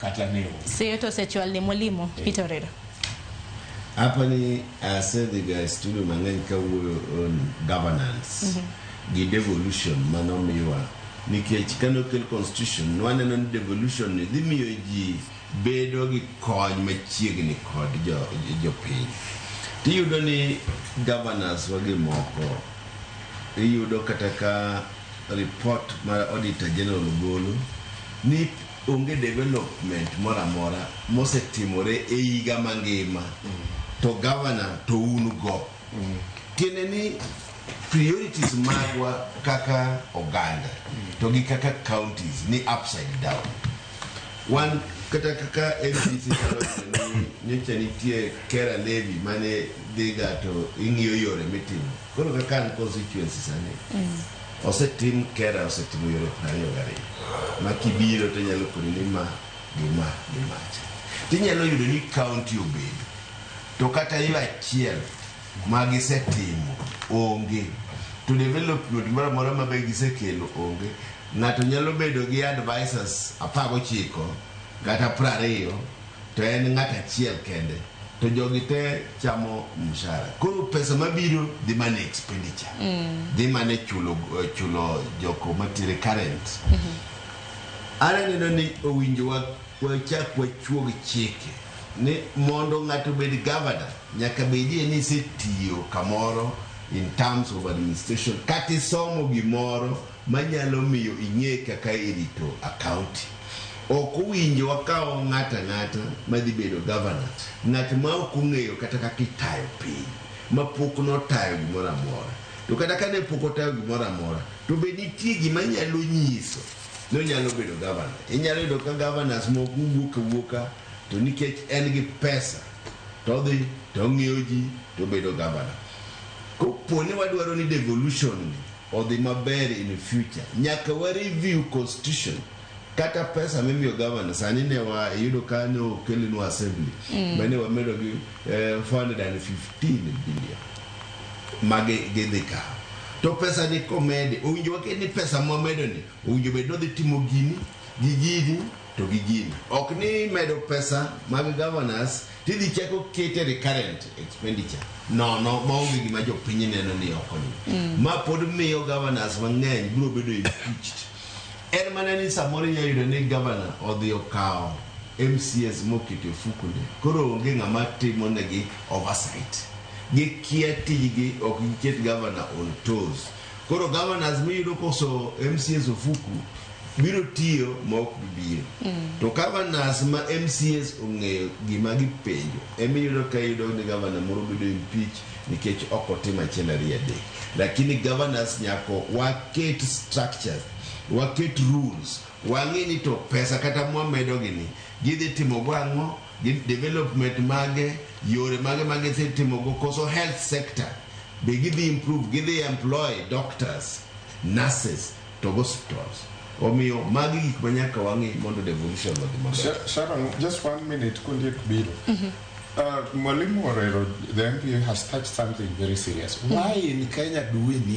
Kata ne onge. Seyo to osechwal ne mwalimu Peter Orero. Hapa ni asedhiga e studio mang'eny kawuoyo on governance gi devolution manomiwa, nikech kane okel constitution nwaneno ni devolution ni dhi miyo ji bedo gi kony machiegni kod jopiny. Tiyudo ni governors wagi moko, iyudo kata ka report mar Auditor General golo ni onge development moro amora mosetimore e higa mangima, to governor to un go. Tiende ni priorities magwa kaka oganda to gi kaka counties ni upside down. Wan kata kaka MCC nyalo yudo ni nyocha nitie KeRRA levy mane dhiga to ing'iyo yore mitimo. Koro kaka an constituency sani, osetim, KeRRA osetimo yore 22 ma kibiro to inyalo koni ni ma gi ma gi macha. Tinyalo yudo ni county obedo to kata yo achiel ma gisetimo onge, to development moro amora ma be gisekelo onge. Ng'ato nyalo bedo gi advisors 19 kata 20 to en ng'at achiel kende, to jogi te chamo mshahara. Koro pesa mabiro dhi mana e expenditure, dhi mana e chulo joko matiere current. An aneno ni owinjo wachak wachuog chike ni mondo ng'ato obed governor nyaka bedie ni isetiyo kamoro in terms of administration, kata isomo gimoro manyalo miyo ing'e kaka irito a county. Ok owinjo wakaw ng'ato ang'ata madhi bedo governor, ng'at ma ok ong'eyo kata kaka itayo piny, ma pok notayo gimoro amora. To kata kane pok otayo gimoro amora, to be nitie gima nyalo nyiso ni onyalo bedo governor. Inyalo yudo ka governors moko wuok awuoka to nikech en gi pesa to odhi to ong'iewo ji to obedo governor. Kopo ni wadwaro ni devolution ni odhi maber in future, nyaka wa review constitution. Kata pesa mimiyo governor sani, ne wa iyudo ka ne okelnwa assembly mane wamedo gi 415 billion magi gidhi kawo, to pesa ni komedi, owinjo waket ni pesa mwamedo ni owinjo bed ni odhi timo gini gi gini to gi gini. Ok ni medo pesa mag governors tidhi chako kete recurrent expenditure nono maonge gima jopiny neno ni okonyo. Ma pod miyo governors mang'eny biro bedo impeached. En mana ni samoro inyalo yudo ni governor odhi okawo MCAs moketo e ofukune, koro onge ng'ama timo negi oversight, gikia tijgi, ok giket governor on toes. Koro governors miyudo koso MCAs ofuku biro tiyo ma ok gibiro, to governors ma MCAs ong'eyo gima gipenjo emiyudo ka iyudo ni governor moro bedo impeach nikech ok otimo achiel, ariyo, adek. Lakini governors nyako waket structures, waket rules, wang'e ni to pesa kata mwamedo gini gidhi timo go ang'o, gi development mage, yore mage ma gidhi timogo, koso health sector be gidhi improve, gidhi employ doctors, nurses to hospitals. Omiyo magi gik ma nyaka wang'i mondo devolution odhi maber. Sharon, just one minute, Kundiek Biro. Mwalimu Orero, the MP, has touched something very serious. Why in Kenya do we need